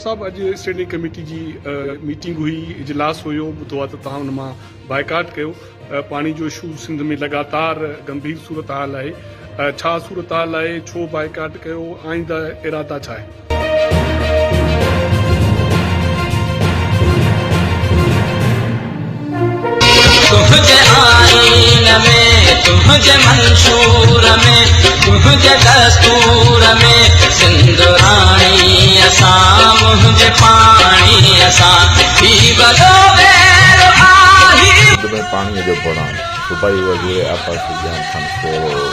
صاحب اڄ standing committee جي ميٽنگ هئي اجلاس هيو ٻڌو آ ته توهان ان مان بائيڪاٽ ڪيو پاڻي جو اشو سنڌ ۾ لڳاتار گنڀير صورتحال آهي ڇا صورتحال آهي ڇو بائيڪاٽ ڪيو آئنده ارادا ڇا آهن. تنهنجي آئين ۾، تنهنجي منشور ۾، تنهنجي دستور ۾، سنڌ راڻي اسان، منهنجي پاڻي اسان، هي وڏو وير آهي. سنڌ ۾ پاڻيء جو بحران، صوبائي وزير آبپاشي ڄام خان شورو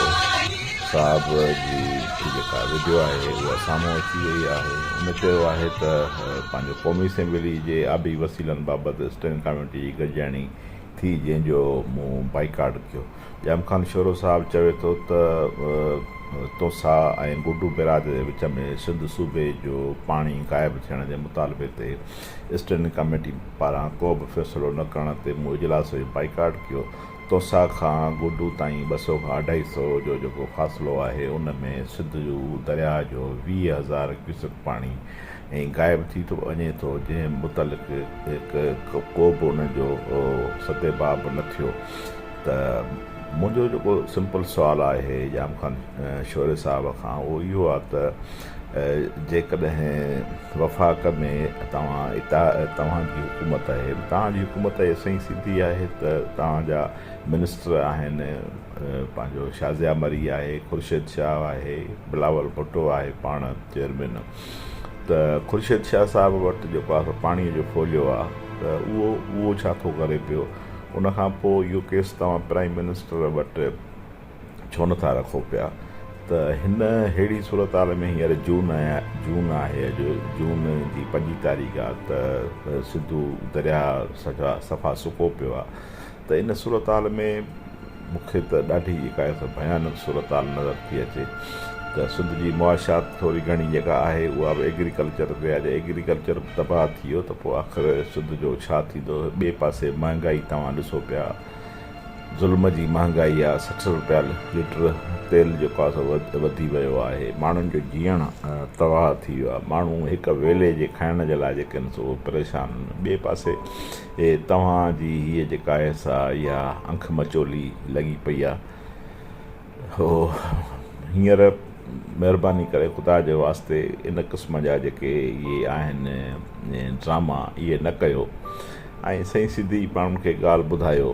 صاحب جي جيڪا وڊيو آهي اها سامهون اچي وئي آهي، هن چيو آهي ته پنهنجو قومي اسيمبلي جي آبي وسيلن بابت اسٽينڊنگ ڪاميٽي جي گڏجاڻي ٿي جنهن جو مون بائيڪاٽ ڪيو. ڄام خان شورو صاحب چوي ٿو ته تونسا ۽ گڊو بئراج جي وچ ۾ سنڌ صوبي جو پاڻي غائب ٿيڻ جي مطالبي تي اسٽينڊنگ ڪاميٽي پاران ڪو به فيصلو نه ڪرڻ تي مون اجلاس جو بائيڪاٽ ڪيو. تونسا کان گڊو تائين 200 کان اڍائي سئو جو جيڪو فاصلو آهي ان ۾ سنڌ درياهه جو 20,000 ڪيوسڪ پاڻي ۽ غائب ٿي ٿو وڃي ٿو جنهن متعلق ڪو به ان جو سدباب نه ٿيو ته منهنجو جيڪو سمپل سوال آهي ڄام خان شوري صاحب کان اهو اهو آهي ته جيڪڏهن وفاق ۾ توهان توهان جي حڪومت آهي توهان جي حڪومت سائين سڌي آهي ته توهان جا منسٽر آهن پنهنجو شازيا مري آهي خورشيد شاهه آهي بلاول ڀٽو آهي پاڻ چيئرمين ته خورشيد شاهه صاحب وٽ جيڪو آهي سو پاڻي جو فوليو آهي ته اهو اهو ڇا ٿو ڪري پيو ان کان پوء اهو ڪيس توهان پرائم منسٽر وٽ ڇو نٿا رکو پيا ته هن ههڙي صورتحال ۾ هينئر جون جون آهي اڄ جون جي پنجين تاريخ آهي ته سنڌو درياء صفا سڪو پيو آهي ته ان صورتحال ۾ مون کي ته ڏاڍي جيڪا آهي سا ڀيانڪ صورتحال نظر ٿي اچي ته سنڌ جي معاشيات ٿوري گهڻي جيڪا آهي اها به ايگريڪلچر تي آهي جي ايگريڪلچر به تباهه ٿي ويو ته پوء آخر سنڌ جو ڇا ٿيندو ٻئي پاسي مهانگائي توهان ڏسو پيا ظلم جي مهانگائي آهي 60 روپيا ليٽر تيل جيڪو آهي سو وڌي ويو آهي ماڻهن جو جيئڻ تباهه ٿي ويو آهي ماڻهو هڪ ويلي جي کائڻ جي لاء جيڪي آهن سو پريشان آهن ٻئي پاسي هي توهان جي هيء جيڪا آهي سا اها انک مچولي لڳي پئي آهي. هو هينئر مهرباني ڪري خدا جي واسطي ان قسم جا جيڪي اهي آهن ڊراما اهي نه ڪيو ۽ سئي سڌي ماڻهن کي ڳالهه ٻڌايو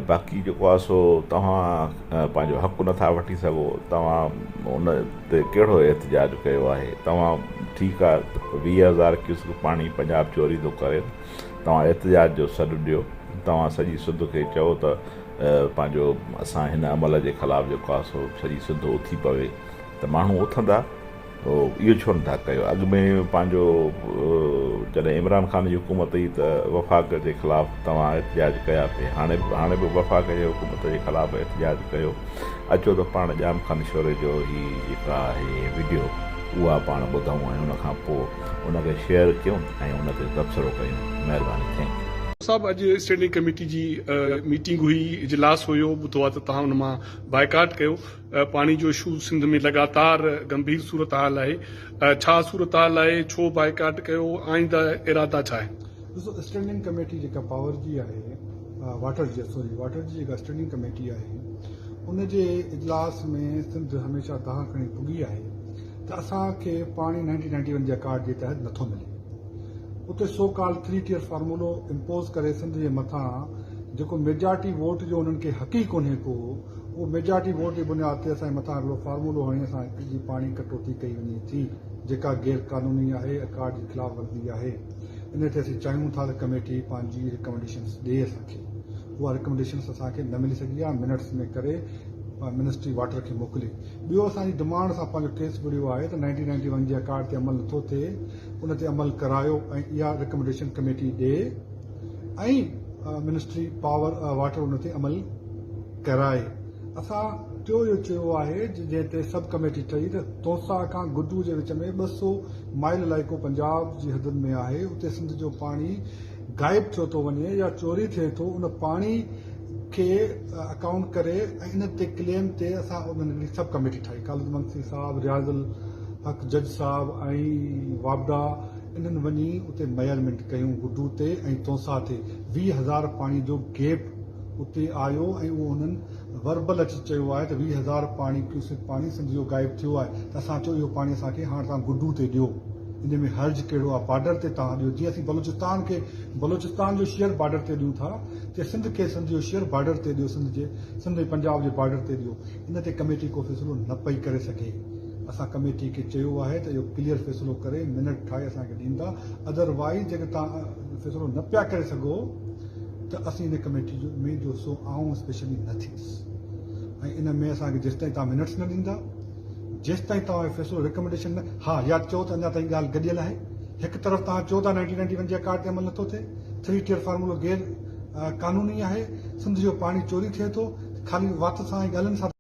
باقي جيڪو آهي سو توهان پنهنجو حق نٿا وٺي سگهو توهان ان تي ڪهڙو احتجاج ڪيو آهي توهان ٺيڪ آهي 20,000 ڪيوسڪ پاڻي پنجاب چوري ٿو ڪري توهان احتجاج جو سڏ ڏيو، توهان سڄي سنڌ کي چئو ته پنهنجو اسان هن عمل جي خلاف جيڪو آهي سو سڄي سنڌ اٿي پوي ته ماڻهو اٿندا اهو ڇو نٿا ڪيو اڳ ۾ پنهنجو جڏهن عمران خان جي حڪومت هئي ته وفاق جي خلاف توهان احتجاج ڪيا پئي هاڻي هاڻي به وفاق جي حڪومت جي خلاف احتجاج ڪيو اچو ته پاڻ ڄام خان شوري جو هي جيڪا آهي وڊيو اها پاڻ ٻڌون ۽ ان کان پوء ان کي شيئر ڪيون ۽ ان تي تبصرو ڪيون مهرباني thank you. صاحب اڄ اسٽينڊنگ ڪميٽي جي ميٽنگ هئي اجلاس هيو ٻڌو آ ته توهان ان مان بائيڪاٽ ڪيو پاڻي جو اشو سنڌ ۾ لڳاتار گنڀير صورتحال آهي ڇا صورتحال آهي ڇو بائيڪاٽ ڪيو آئنده ارادا ڇا آهن. ڏسو اسٽينڊنگ ڪميٽي جيڪا پاور جي آهي واٽر جي سوري واٽر جي جيڪا اسٽينڊنگ ڪميٽي آهي ان جي اجلاس ۾ سنڌ هميشه دانهن کڻي پڳي آهي ته اسان کي پاڻي نائنٽين نائنٽي ون جي اڪارڊ جي تحت نٿو ملي. اتي سو ڪالڊ ٿري ٽيئر فارمولو امپوز ڪري سنڌ جي مٿان جيڪو ميجارٽي ووٽ جو انهن کي حق ئي ڪونهي ڪو اهو ميجارٽي ووٽ جي بنياد تي اسان جي مٿان هڪڙو فارمولو هڻي اسان جي پاڻي ڪٽوتي ڪئي وڃي ٿي جيڪا غير قانوني آهي اڪارڊ جي خلاف ورزي آهي ان تي اسين چاهيون ٿا ته ڪميٽي پنهنجي ريڪمنڊيشنس ڏي اسان کي اها ريڪمنڊيشنس اسان کي نه ملي سگهي آهي منٽس ۾ ڪري منسٽري واٽر کي موڪلي ٻيو اسان جي ڊمانڊ سان پنهنجو ڪيس وڙهيو آهي ته نائنٽين نائنٽي ون جي اڪارڊ تي عمل نٿو ٿئي ان تي عمل ڪرايو ۽ اها ريڪمنڊيشن ڪميٽي ڏي ۽ منسٽري پاور واٽر ان تي عمل ڪرائي. اسان ٽيو اهو چيو آهي جنهن تي سب ڪميٽي ٺهي ته تونسا کان گڊو جي وچ ۾ 200 مائل علائقو پنجاب جي حدن ۾ آهي اتي سنڌ جو پاڻي غائب ٿيو ٿو وڃي يا چوري ٿئي ٿو ان پاڻي کي اڪائونٽ ڪري ۽ ان تي ڪليم تي اسان ان هڪڙي سب ڪميٽي ٺاهي خالد منگسي صاحب، رياض الحق جج صاحب ۽ واپڊا انهن وڃي اتي ميئرمينٽ ڪيون گڊو تي ۽ تونسا تي 20,000 پاڻي جو گيپ اتي آيو ۽ اهو هنن وربل اچي چيو آهي ته 20,000 پاڻي ڪيوسڪ پاڻي سنڌ جو غائب ٿيو آهي ته اسان چيو اهو پاڻي اسان کي هاڻ توهان گڊو تي ڏيو ان ۾ حرج ڪهڙو آهي بارڊر تي توهان ڏيو جيئن اسين بلوچستان کي بلوچستان جو شيئر بارڊر تي ڏيون ٿا تيئن سنڌ کي سنڌ جو شيئر بارڊر تي ڏيو سنڌ جي سنڌ ۽ پنجاب جي بارڊر تي ڏيو ان تي ڪميٽي ڪو فيصلو نه پئي ڪري سگهي. اسان ڪميٽي کي چيو آهي ته اهو ڪليئر فيصلو ڪري منٽ ٺاهي اسان کي ڏيندا ادر وائيز جيڪڏهن توهان فيصلو نه پيا ڪري سگهو ته اسين ان ڪميٽي جو ۾ جو حصو آئون اسپيشلي نه ٿيندس ۽ ان ۾ اسان کي جيستائين توهان منٽس نه ڏيندا جيستائين توهان فيصلو ريڪمينڊيشن نه ها يا چئو ته اڃا تائين ڳالهه گڏيل آهي هڪ طرف توهان چئو ٿا نائنٽين نائنٽي ون جي اڪارڊ تي عمل نٿو ٿئي ٿري ٽيئر فارمولو غير قانوني آهي سنڌ جو پاڻي چوري ٿئي ٿو خالي وات سان ۽ ڳالهين سان.